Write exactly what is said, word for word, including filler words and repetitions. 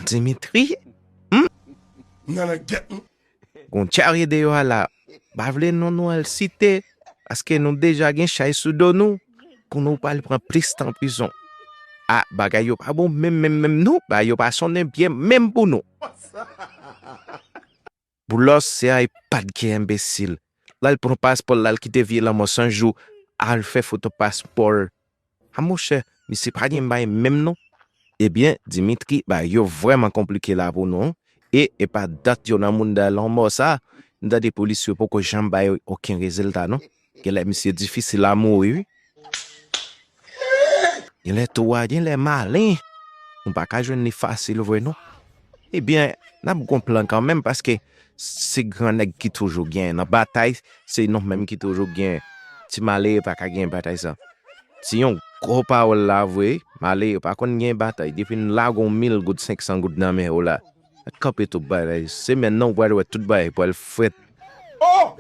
Dimitri, gon dyare deyò a la. Pa vle non nou al site, paske nou deja gen chay sou do nou. Pou nou pral pran plis tan prizon. A, bagay yo pa bon menm, menm, menm non. Bagay yo pa sonnen byen menm pou nou. Boulos, se a, e pa t gen enbesil. L al pran paspò l, l al kite vye lanmò san jou, al fè foto paspò l. A monchè, misye pa gen bay menm non. Ebyen, Dimitri, bay yo vrèman konplike la pou nou. E, e pa dat yo nan mounda lanmò sa, m tande polis yo poko janm bay okenn rezilta non. Genlè misye difisil a mouri wi. Genlè tou a, genlè malen. Nou pa ka jwenn li fasil vre non. Ebyen, n ap gon plan kanmenm paske se gran nèg ki toujou gen nan batay, se nou menm ki toujou gen. Ti malere pa ka gen batay sa. Se yon gwo pawòl la vre, malere pa konn gen batay. Depi n lage yon mil goud, senk san goud nan men w la, kanpe tout bagay. Semèn nan, ou pral wè tout bagay pral frèt. Oh!